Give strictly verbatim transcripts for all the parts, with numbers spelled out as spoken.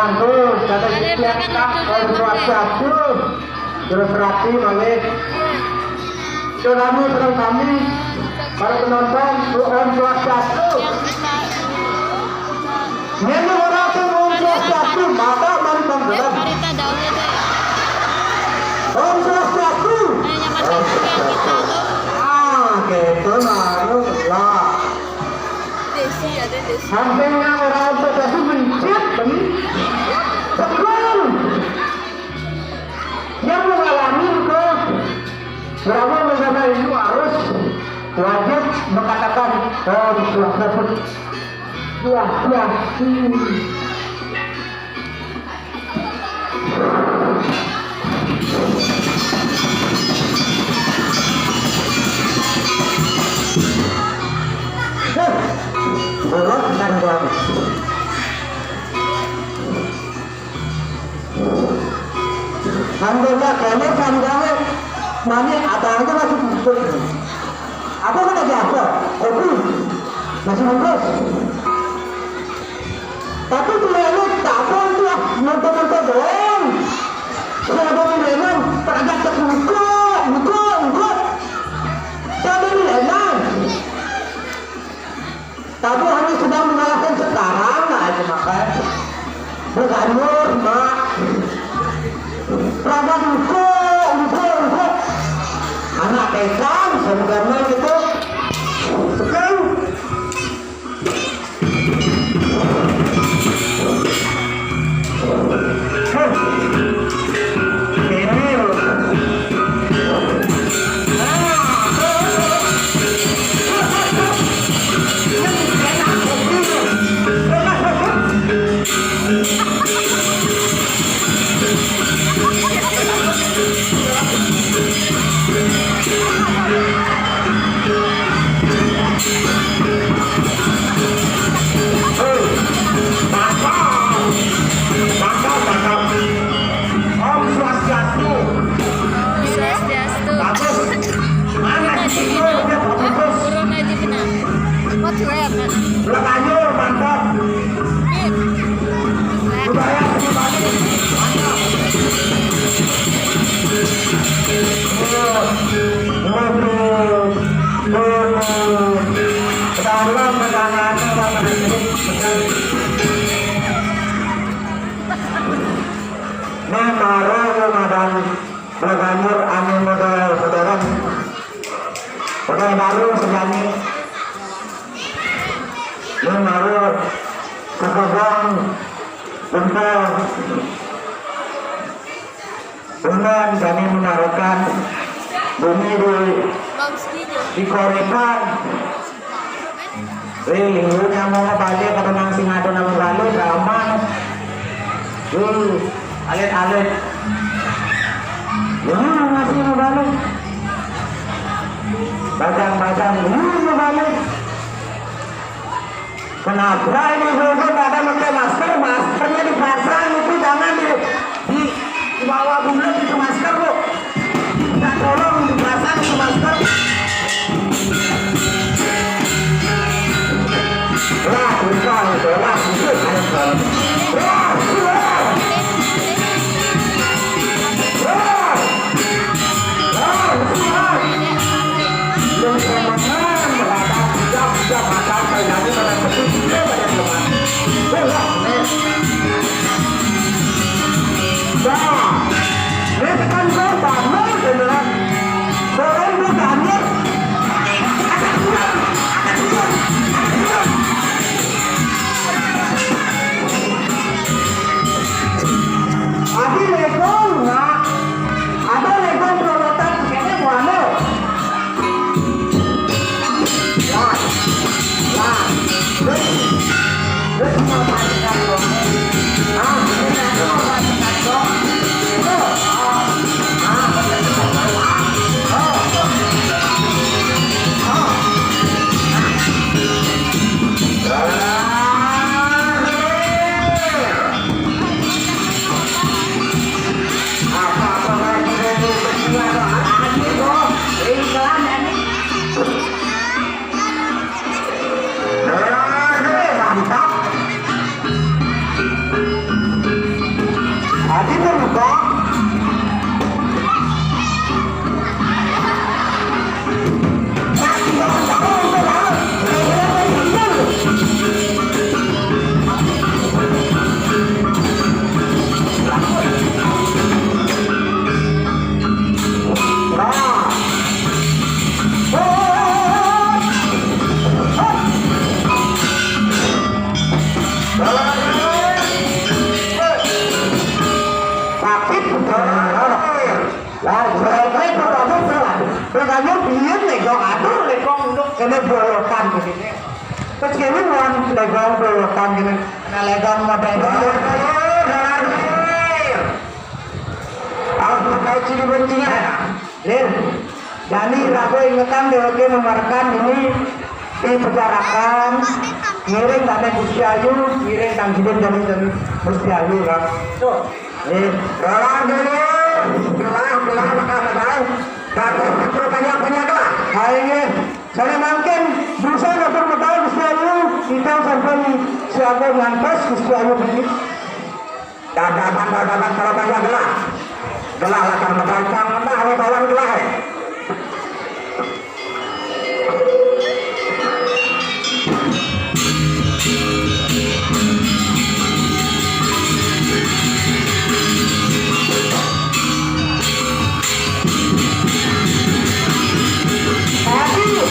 Tuh, kata setiap tak, Om Swastiastu. Terus rapi, malih. Saudara, sareng sami, para penonton, Om Swastiastu. Yen ora sing Om Swastiastu, maka mari panggelar. Om Swastiastu. Ah, gitu, baru lah. Samping yang ora Om Swastiastu mencit, ben. Betul. Yang mengalami itu, selama mengenai itu harus wajib mengatakan, "Om Swastiastu." Wah, wah, hmm. Heh, buruk kan, Bang? Alhamdulillah, kayaknya kan gawe. Mami, abang itu masih hidup. Apa kena jatuh? Kopi. Masih bungkus. Tapi dia ini tak apa itu, ah, nonton-nonton doang. Saya ada di dalam, tak ada terbuka, buka, buka. Saya ada di dalam. Tapi hanya sedang mengalahkan sekarang lah aja makan. Berganyur, mak. Raga duko, duko, duko. Anak T K, sebenarnya gitu. Sekarang. Heh. Ini loh. Hei, tangkap. Tangkap, tangkap. Om Swastiastu. Swastiastu. Bagus. Mana sih? Dia bagus. Turun aja kena. What you have? Belakangnya mantap. Budaya seni Bali. Mantap. Waduh. Waduh. Ketahuan pegangannya sama. Ini baru Ramadan. Gubernur anu model modern. Model baru sejani. Yang baru sekolah untuk bulan kami menaruhkan bumi di, di Korepan. Wih, lu nyamuk balik kata nang sing ada nama balik, aman. Wih, alit-alit. Lu masih mau balik. Bajang-bajang, lu mau balik. Kenapa ini dulu ada pakai masker? Maskernya dipasang itu, jangan di, di, di bawah bulat itu masker, Bu. Minta tolong dipasang itu masker. Wah, susah itu, wah, susah. Wah, susah. Wah. Lah, baik, baik, bagus, bagus. Terus lanjut, biar legong, aduh, legong, untuk kena bolokan begini. Terus kini wan legong bolokan gini. Nah, legong model. Aduh, aduh, aduh. Aku mau tahu ciri bencinya. Lin, jani rago ingetan déwéké memerkan ini di pejarakan, ngiring tanah Gusti Ayu, ngiring tangkilin jani jani Gusti Ayu, kan. Tuh. Nih, gelar dulu, gelar, gelar, bakal bakal. Kata pertanyaan banyak lah. Ayo, saya mangkin bisa ngatur bakal Gusti Ayu, kita sampai siapa ngantos Gusti Ayu ini. Dadakan, dadakan, kalau banyak gelah. Gelah lah, karena gancang mentah, awet awan gelah, eh. Aduh,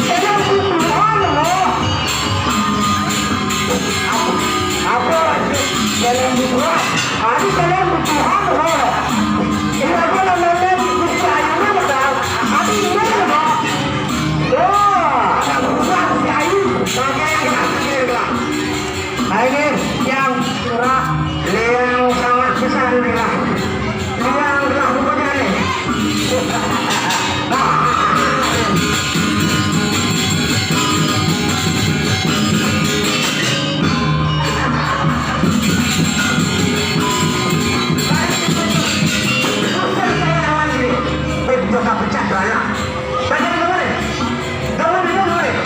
saya butuhan loh. Apa lagi? Kalian butuhan? Aduh, kalian butuhan loh. Ini apa namanya? Butuh ayamnya, Bang. Aduh, ini loh. Wah, ada buah si Ayu. Pakai yang gerak, pakai yang gerak. Nah, ini yang curah, yang sangat besar ini lah. Yang gerak pokoknya nih. Pecah, pecah, pecah. Jangan dengerin. Jangan dengerin.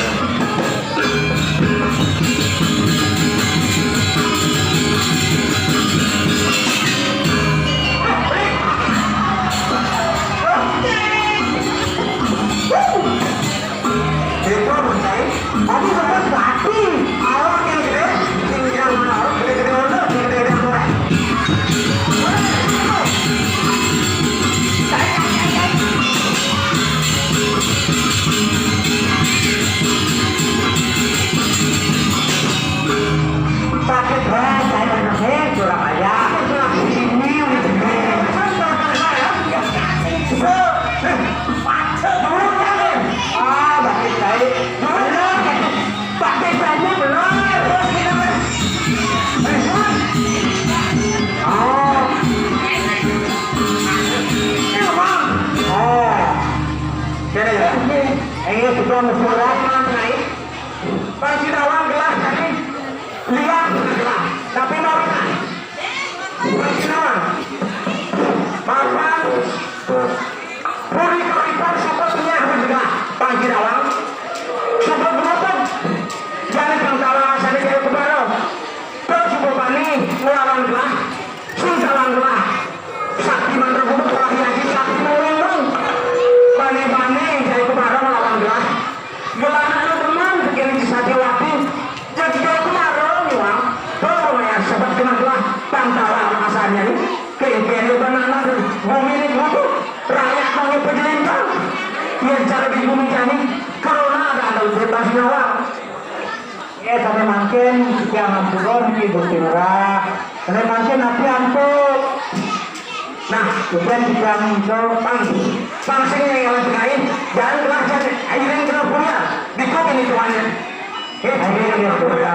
Itu percaya. Tadi sempat mati. Awak yang gede, tinggal menurut gede-gede orang, gede-gede orang. Sakit banget, saya masih kurang aja. Ini udah gede. Ah, sakit saya. Belum, sakit. Sakit saya belum. Oh. Oh. Kena ya? Ini sudah musuh. Pang Sidawang gelah tadi. Lihat gelah. Tapi mau kan? Pang Sidawang. Mapan. Puri karipan sukut nyah gelah. Pang Sidawang. Sukut berutut. Jadi Pang Tala asane kaya kebaro. Terus sukut pani ngelawan gelah. Sing salah gelah. Sakti mantra gubuk, gelah yakin, sakti mawingung. Bane-bane jai kebaro ngelawan gelah. Gelah anak teman, kene di Satyawati. Jadi jai kebaro nyuang. Tuh, ya, sebet kena gelah. Pang Tala makasarnya nih. Kene-kene banana tuh. Bumi ini gubuk. Rakyat mau pejelintang. Ya, cara di bumi jani. Corona ada, ada bebas nyawa. Eh, tapi mangkin titiang ampura niki Gusti Lurah. Tapi mangkin napi antuk. Nah, kemudian titiang antuk. Pang, pang sing yang lain, jangan gelah, jangan airin gelah punya. Dikut ini tuannya. Eh, airin gelah punya.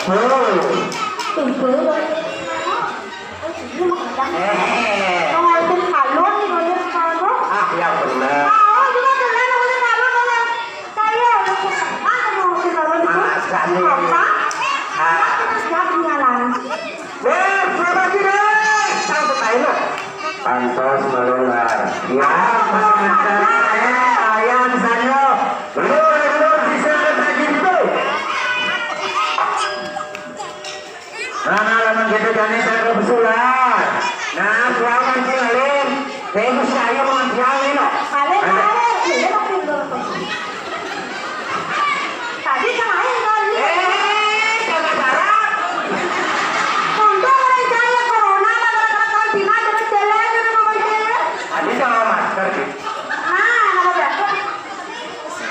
Tuh. Tuh, tuh. Eh. Kalau itu kalon nih, kalau itu kalon. Ah, yang benar. Kalau juga benar, kalau itu kalon, kalau saya udah suka banget sama itu kalon itu. Masa nih? Apa? Ah. Siap ketinggalan. Eh, selamat tidur. Sambut aja. Pantos melongar. Ya, pantos. Eh, ayam saya. Lur, lur, bisa kata gitu. Nah, nah, lamun gitu jani saya ke pesulap. Nah, selamat tinggalin. Saya mesti ayo mau tinggalin, loh. Kalian, kalian, iya, tapi belum. Tadi kan aing kali. Eh, kagak syarat. Untung orang saya corona, gara-gara karantina, terus jalan, jalan, jalan. Tadi sama masker, gitu. Nah, nama berapa?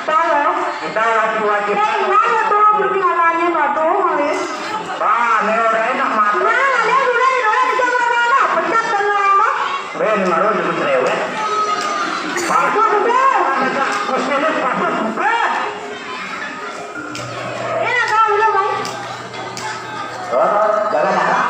Tahu. Kita wajib-wajib. Eh, kenapa tuh perkenalannya, Batu, Malis? Bah, ini orang enak mati. Nah, dia udah, udah, udah, udah, udah, pecat dan lama. Ben, baru jadi cerewet. Pak. Itu, udah. Mesti lihat, Pak, buka. Ini, tahu, udah, Bang. Oh, jalan, jalan.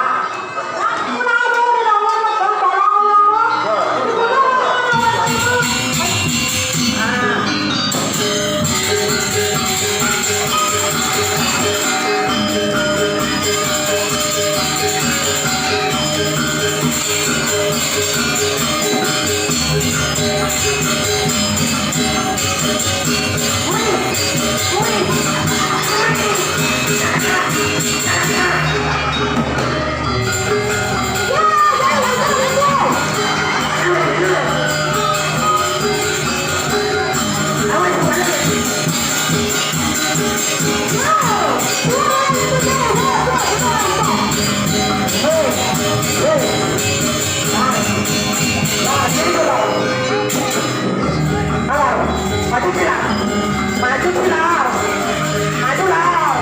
Maju, Pilar. Maju, Pilar. Maju, Lar.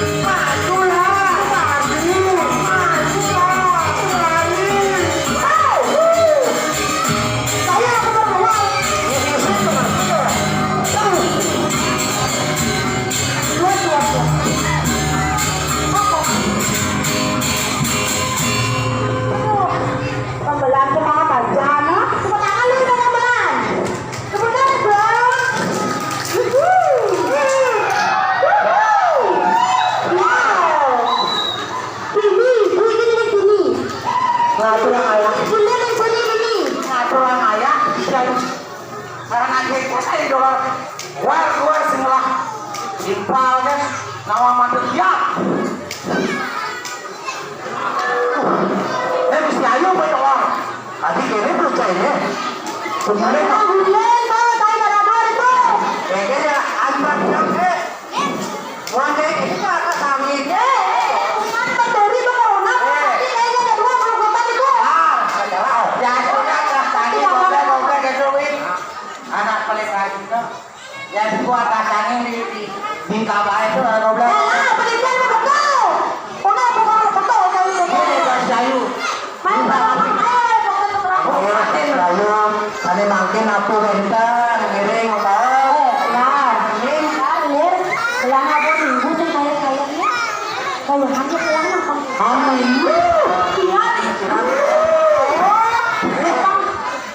Maju, Lar. Maju, Lar. Maju. Au. Saya nomor dua. Terus. Dua, dua, dua. Apa? Aduh. Pembelaan semangat aja, nah. Tepuk tangan dulu, pembelaan. Tepuk tangan dong. Wuhu. Wuhu. Wow. Ini, Bu, ini dengan sini. Ngatur yang ayak. Bunda dan sini ini. Ngatur yang ayak. Karena aja saya doang. Keluar, keluar, sinilah. Simpel kan. Nama mantu siap. Eh, mesti ayo, Pak, tolong. Tadi kene tuh, cainya. Sebenarnya, Pak. Bulan, Pak, saya nggak ada itu. Kayaknya ya, antar jam, eh. Wah, kayak gini, Pak, Pak Sami. Eh, eh, eh, bukan, Pak Dori tuh corona, Pak. Eh. Tadi kayaknya ada dua puluh kota itu. Ah, salah. Ya, sudah, Pak, tadi, iya, goblok, goblok, gitu, Win. Anak paling rajin, tuh. Ya, di gua kacangnya di, di, di Kabah itu, eh, goblok. Alah, penelitian mah betul. Udah, bukan betul, kayak gitu. Ini, Bos Jayu. Main sama, eh, bukan betul. Oh, Bos Jayu, ane mangkin apa, Benta? Ngiring, apa? Eh, ya, ini, kan, Lir. Pulang apa minggu sih, kayak, kayaknya. Kayak hanya pulang apa? Amin. Iya.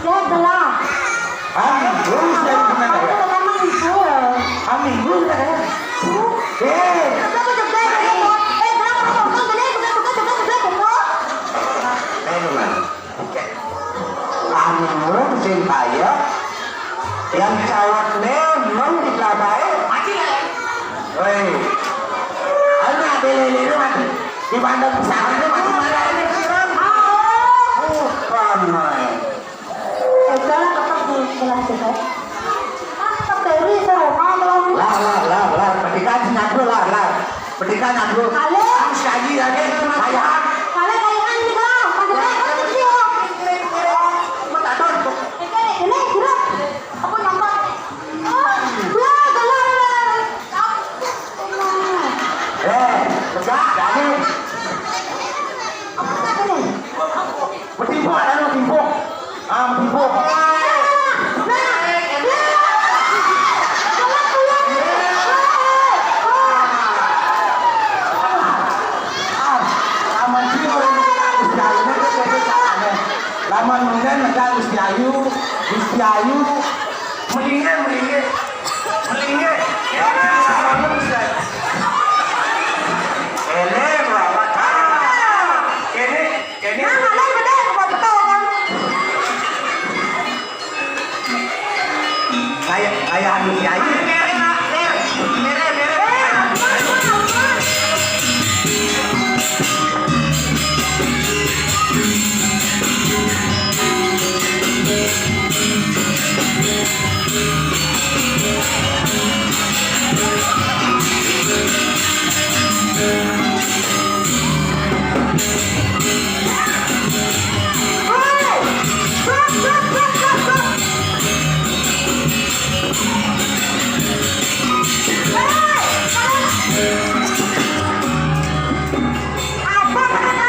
Ya, telah. Amin. Lurus dari sana, ya. Amin. Lurus dari sana. Eh. Eh, teman. Amin. Lurus dari saya. Yang cawat memang di Kelabah, eh. Mati lah, ya. Woi. Anak lele-lele mati. Di bandar pesawatnya mati mana ini, Siram? Bukan, main. Eh, jangan tetap di sebelah situ. Tetap dari serumah, belum. Lah, lah, lah, lah. Petikan nyatu, lah, lah. Petikan nyatu. Halo. Sekali lagi, kayahan. Halo, kayahan juga. Maksudnya, kan kecil. Mau tahu. Ini, ini, ini, gerak. Aku nampak. Ah, ya, gelar. Eh, tegak, Dani. Apa tadi nih? Betimpuk, ada betimpuk. Ah, betimpuk. Nah, nah, nah. Gelar, gelar. Ah. Gusti Ayu. Melingin, melingin. Melingin. Ini kan sama manusia. Ini berapa? Ini, ini. Nah, kalian benar, buat betul kan? Kayak, kayak anu, ya, ini. Mere, Mak. Mere, mere, mere. Eh, apa, apa, apa?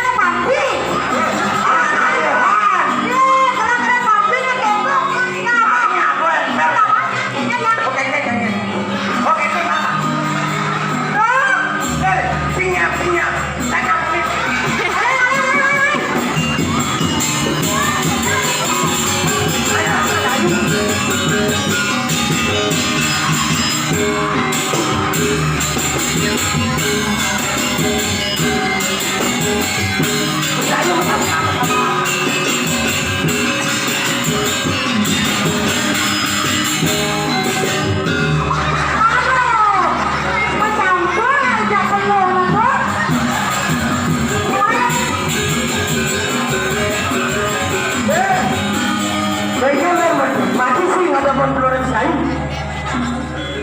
Mati sih nggak ada kontrol saya.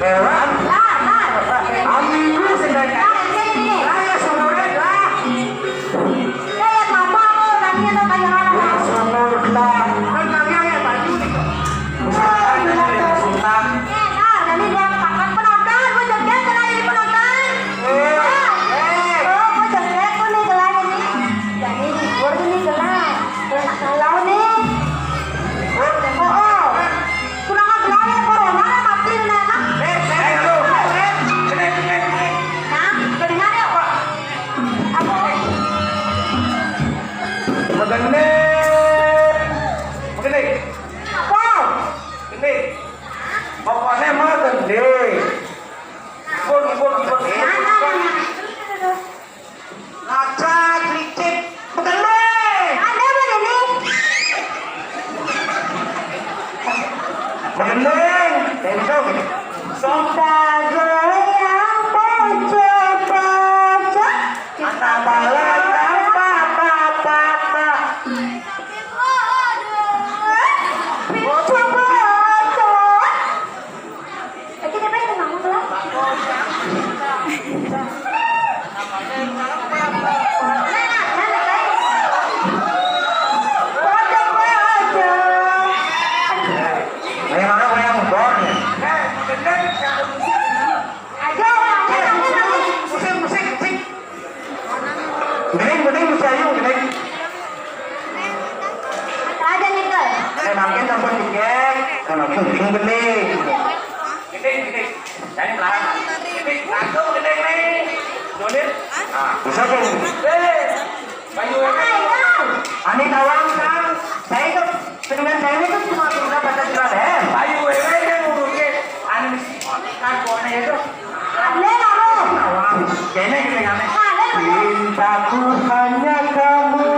Lewat. Lah, nah. Ambil dulu sendiri. Nah, ini, ini. Lah, ya, sumurnya lah. Ya, ya, Bapak, oh, tadi ada kayak orang. Ya, sumur lah. Kan kami yang baju nih. Bukan, bukan. Eh, nah, jadi dia pakai penonton, gue joget, kena jadi penonton. Eh, eh. Oh, gue joget, gue nih, gelar ini. Jadi, gue tuh nih, gelar. Gelar kalau nih. Oh, oh. Kurang ajar ya, corona ya, mati nih, enak. Eh, eh, lu, eh, eh, eh, eh. Nah, kedengar ya, Pak? Apa? Begini. Begini. Apa? Begini. Pokoknya mau gede. Ibun, ibun, ibun, ibun. Nah, nah, nah, nah. Ngaca, krikit, begendeng. Ada apa ini? Begendeng, tentong. Kita goyang pojok-pojok. Kita balas apa, apa, apa, apa. Pojok-pojok. Bening, bening, bisa yuk, bening. Ada nih, Kak. Eh, makin tambah dikit. Kalau penting bening. Gede, gede. Jangan melarang. Gede, satu gede nih. Nulis. Ah, bisa tuh. Eh, Bayu, eh. Ani tawang, Kang. Saya itu, dengan saya itu cuma bisa baca surat, eh. Bayu, eh, yang ngurusin. Ani mesti kan, kok, itu. Aneh, kamu. Tawang. Kayaknya gitu, aneh. Aneh, kamu. Cintaku hanya kamu.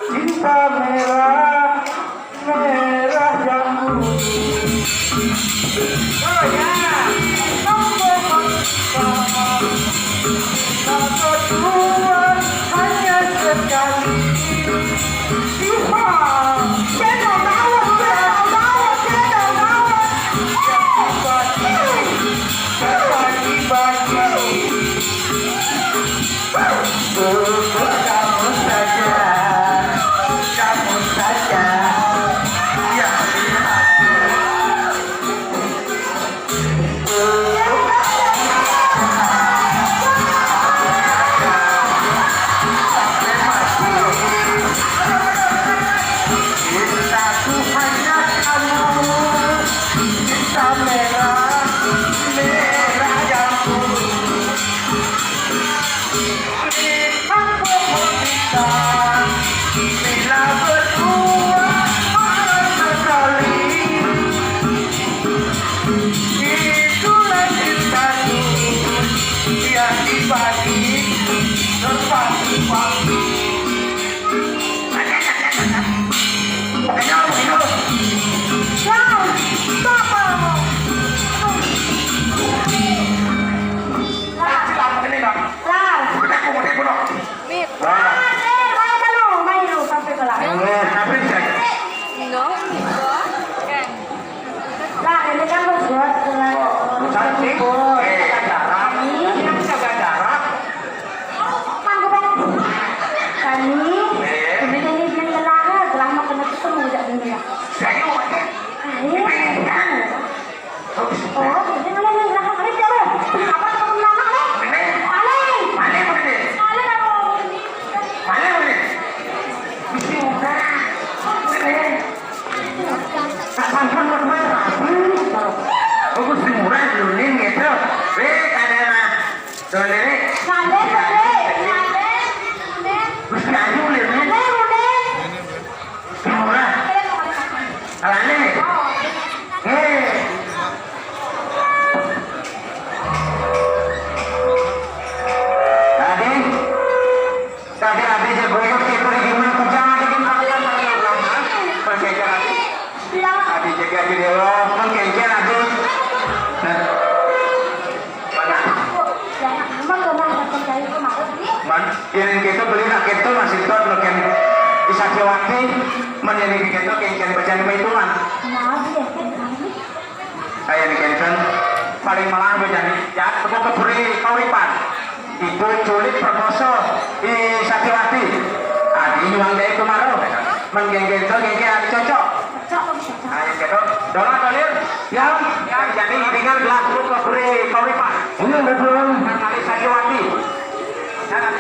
Cinta merah, merah jambu. Oh ya, nomor satu. Nomor dua hanya sekali. Iha, channel dawet, channel dawet, channel dawet. Pagi, pagi, pagi. Buku kamu Man, yén kéto beli rakyat to masih tot lo kén Isatyawati, man yén kéto kén kén bacan perhitungan. Maaf ya, kan. Aya nu kénten, paling melah bacan jahat temu ka puri kauripan. Ibu culik perkoso Isatyawati. Adi nyuang daya kumaro. Man gén kéto gén gén adi cocok. Cocok, cocok. Aya kéto. Dola kalir. Ya, ya, jadi dengan gelas temu ka puri kauripan. Iya, betul. Kali Isatyawati. Nah,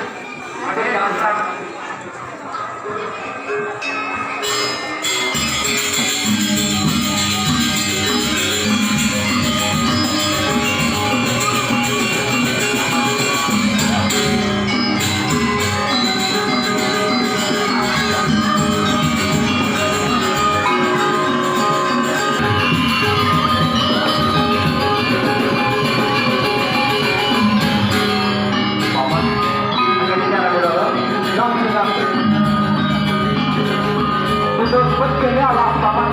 Duduk bet kéné alas paman.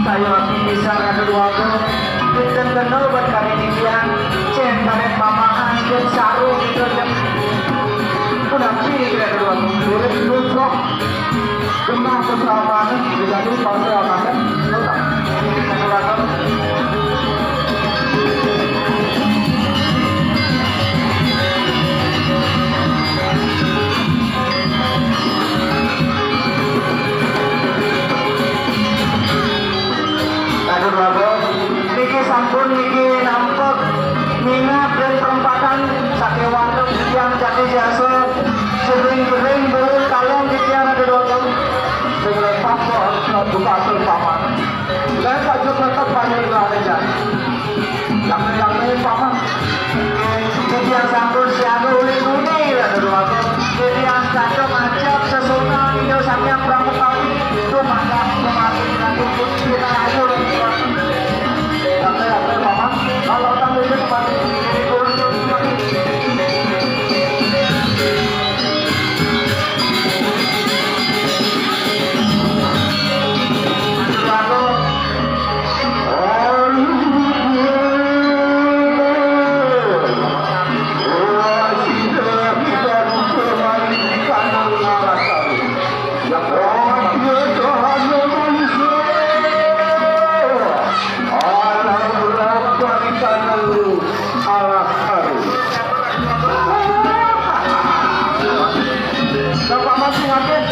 Saya bisa rada duaga. Dinten dina bet kami titiang, cén barét mamahan, cén sarung, gitu, cén. Punapi rada duaga. Urip lutrok. Genah pasramané, dijadi pasramané. Rada duaga. Aduh, Bapak, niki sampun niki nampek mingat dan perempatan sakéwanten titiang jati jasa, jering-jering, bulun kalong titiang, aduh, Bapak. Sing lepas kok, buka atur paman. Lah, Pak Joko tetep banyak larinya. Yang-yang paman. Titiang sampun siaga uli budi, lah, dulu aku. Titiang kacau macam sesuna, Ida Samyang Brahma Kali. Itu maka mati, kita ayo, yang-yang paman. Kalau tak boleh mati, ini turun, turun, turun. Alah, alah, alah, alah. Bapak masih ngapain?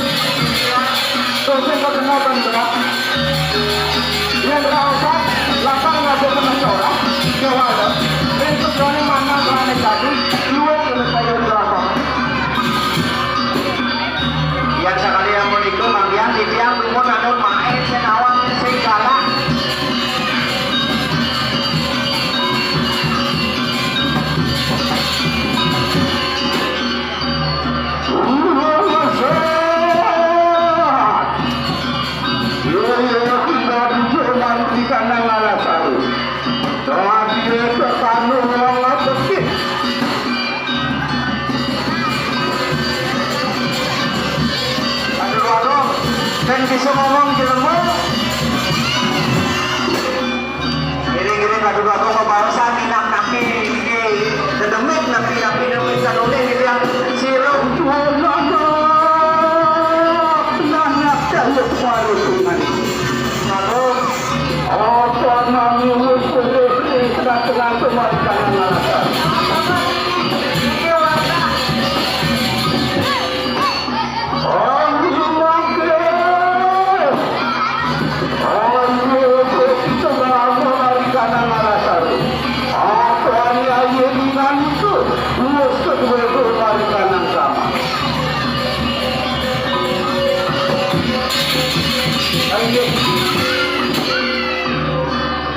Dosen terkenal kan, Bapak? Yang berapa? Lapang nggak ada kena orang. Jawab. Itu soalnya mana, mana tadi? Luar dari saya berapa? Yang sekali yang mau itu, Bang Dian, di tiang rumah ada main, saya nawang, saya galak. Aduh, aduh, dan bisa ngomong jelema. Ngiring-ngiring adu aku ngebalesan minang napi, dedemit napi, napi, napi, sadoleh gitu ya. Sirup. Nah, nah, nah, baru tunai. Lalu, apa nami wis kudu di tengah-tengah semua di kanan alasan.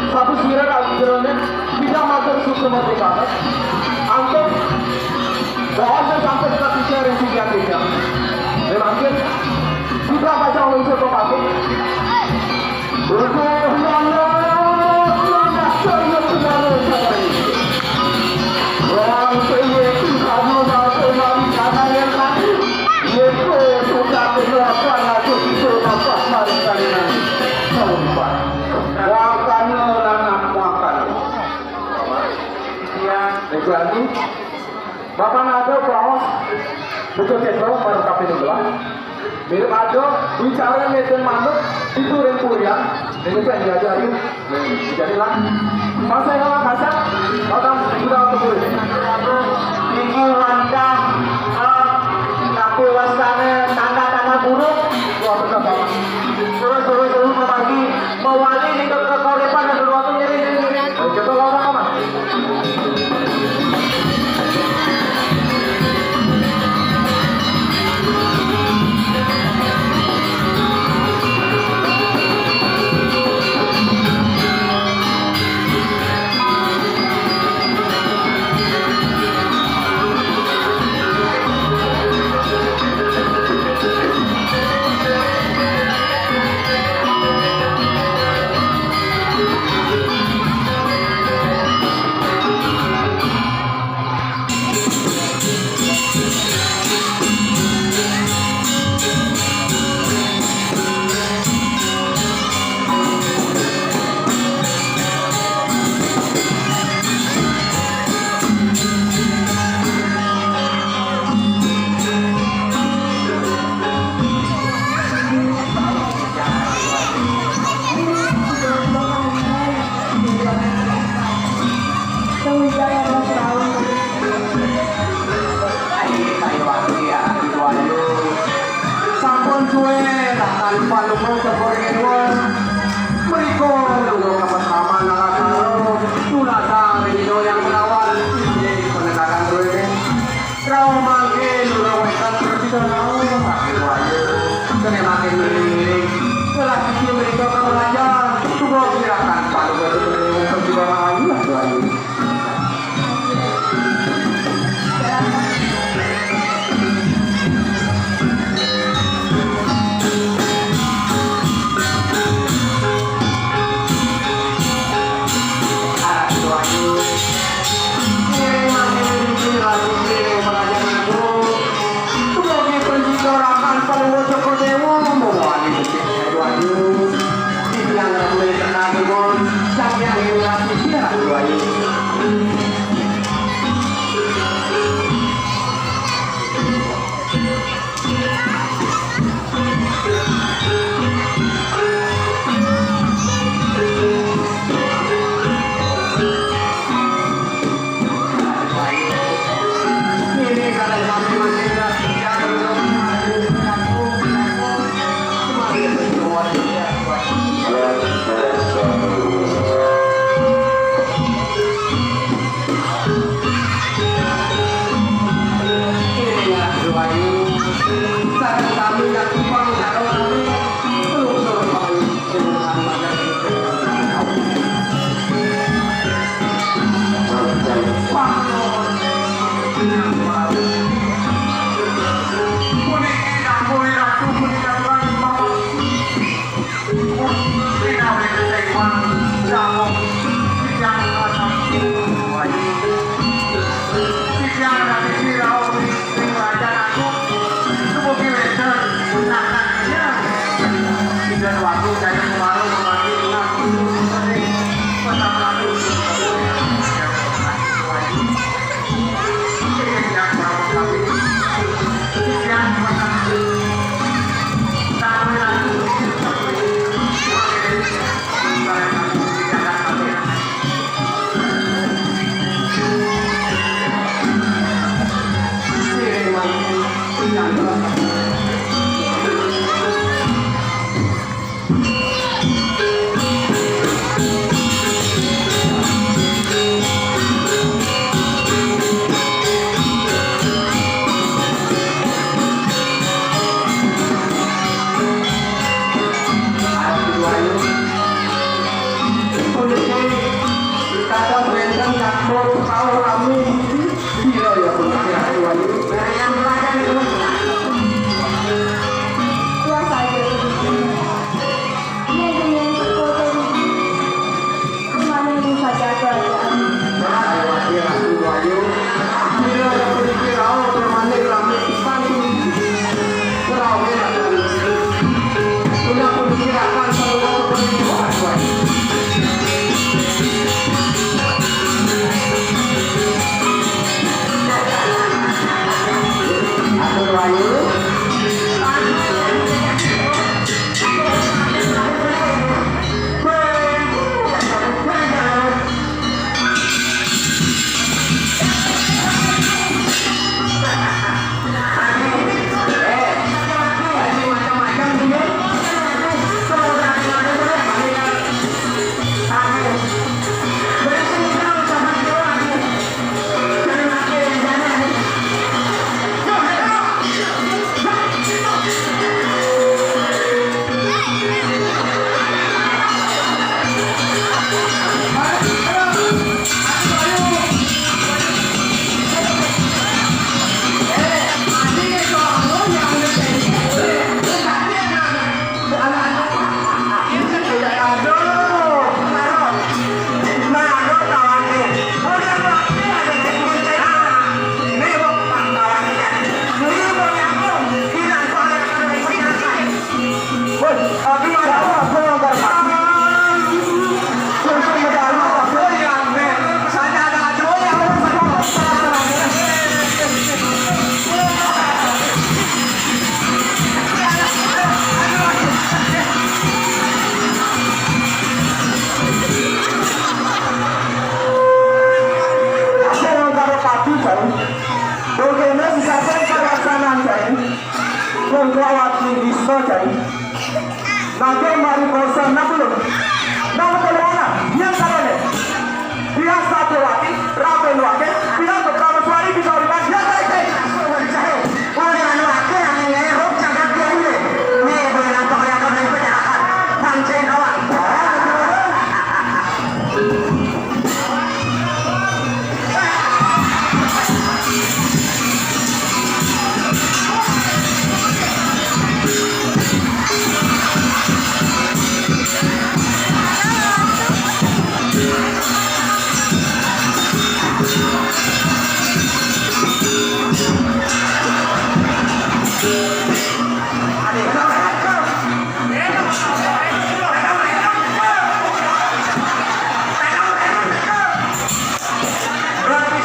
Satu sira kali jerone tidak masuk suku merdeka. Antum bahasa sampai ke tiga yang tiga tiga. Memang kita baca unsur kepatu. Untuk yang Kapan ada baos buka cendol baru tapi gelas. Mirip ada bicara ngedeng manuk itu ring purian. Ini kan diajari. Jadilah pas saya kalah kasar, orang sudah ketemu. Niki wantah, eh, tapi wasane tanda-tanda buruk. Wah, bener banget. Terus, terus, terus, membagi, mewali nih ke, ke kauripan dan sesuatu nyeri, nyeri, nyeri. Kita lawan apa, Mas? Sampun suwe rakan panunggal tepur ngewa. Mriko lungguh kepethaman ala karo tunasa ring Ida Hyang Menawan inggih penegakan duwe. Rauh mangke lurung wétan prasida rauh mangke wayu. Kene mangke ngiring-ngiring. Telah siji mriko kemelajan. Suba girakan paduka semening prasida rauh wayu.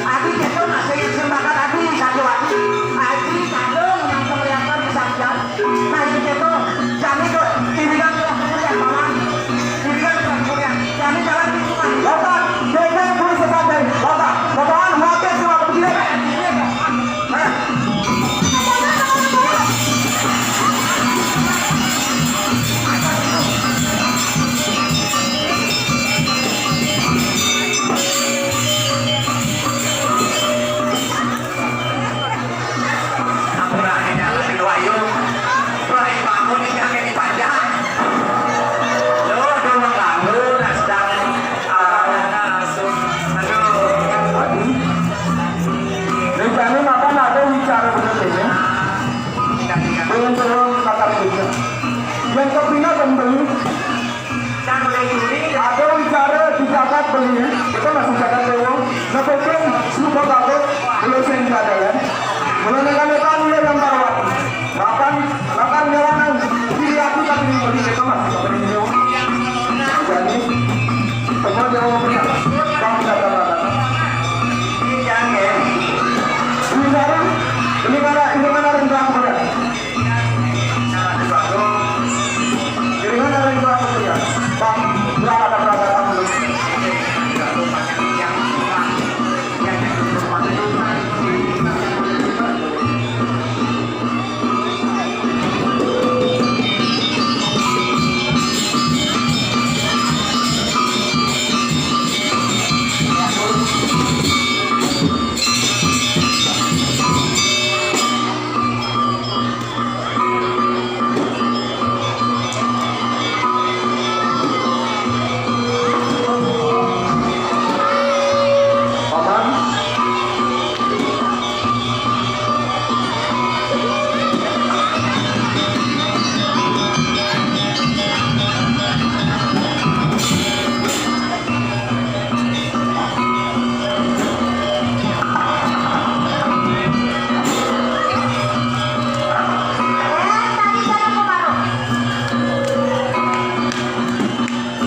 Adi kéto masih sing bakat Adi, sajo Adi. Adi kado nang kemeriahan kesaksian. Nah, itu kéto, jani tuh, ini kan tuh kemeriahan, Paman. Ini kan tuh kemeriahan. Jani jalan di rumah. Bapak, jangan dulu sesantai. Bapak, Bapak, maafkan semua begini. Nah. Ampun, akhirnya lebih wayung. Bari bangun ini kakek dipajang. Loh, aduh, mengganggu, nah, sedang, ah, nah, su-, aduh. Aduh. Rencana makan ada wicara bener ini. Belum, belum makan juga. Yang kepina pembeli. Ada wicara di jagat beli, itu masih jagat dewa. Nepukin suka takut, belum sing jaga ya. Mulai nekan nekan dia yang parwat. Makan, makan nyawa nang. Kiri aku tapi di beli itu masih beli dewa. Jadi, semua dewa punya. Bang jaga jaga. Ini jangan ya. Wicara, ini mana, ini mana rendang punya.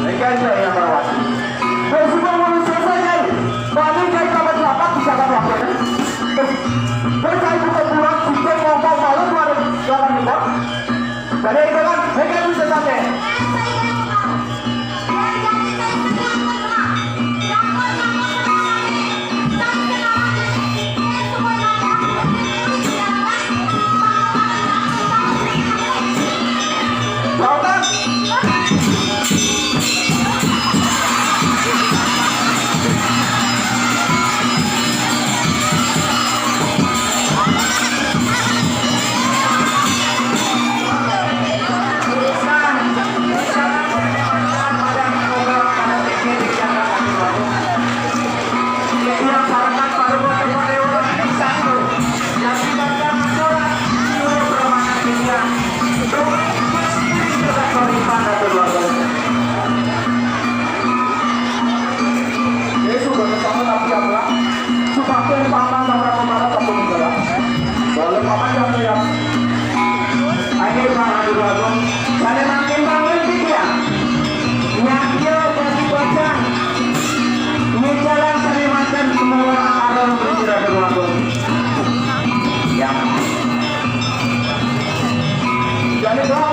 Enggak ada yang merawat. Dan sudah mau selesai kan? Bani dari kapan rapat di jalan waktu ini. Terus saya buka bulan, kita ngomong malu keluar jalan luar. Jadi itu kan, mereka bisa sampai. Yesus udah ketemu tapi apa? Supakin paman sama kemarin ketemu juga. Boleh paman yang lihat. Ayo, Pak Haji Bagong. Saya makin bangun sih dia. Nyakil kasih bocah. Ini jalan saya makan semua orang berkira di Bagong. Ya. Jadi, Bang,